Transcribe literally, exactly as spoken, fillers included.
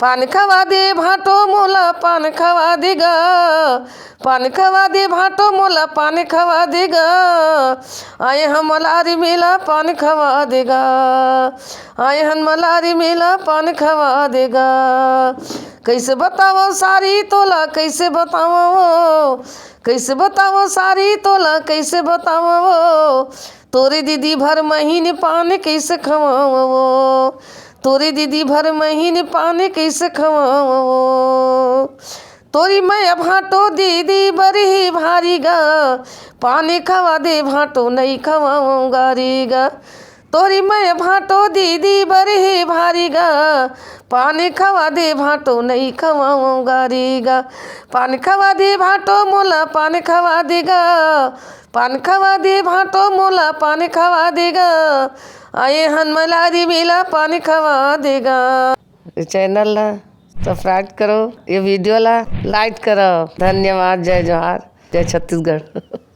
पान खवा दे भांटो मोला, पान खवा दे गा, पान खवा दे भांटो मोला, पान खवा दे गा। आए हन मलारी मेला, पान खवा दे गा, आए हन मलारी मेला, पान खवा दे गा। कइसे बतावंव सारी तोला, कइसे बतावंव, कइसे बतावंव सारी तोला, कइसे बतावंव। तोरे दीदी भर महीन पान कइसे खवावंव, तोरे दीदी भर महीन पान कइसे खवावंव। तोरी मया भांटो दीदी बरही भारी गा, पान खवा दे भांटो नइ खवावंव गारी गा। तोरी मया भांटो दीदी बरही भारी गा, पान खवा दे भांटो नइ खवावंव गारी गा। पान खवा दे भांटो मोला, पान खवा दे गा, पान खवा दे भांटो मोला, पान खवा दे गा। आए हन मलारी मेला, पान खवा दे गा। ये चैनल ला सब्सक्राइब करो, ये वीडियो ला लाइक करो। धन्यवाद। जय जोहार, जय छत्तीसगढ़।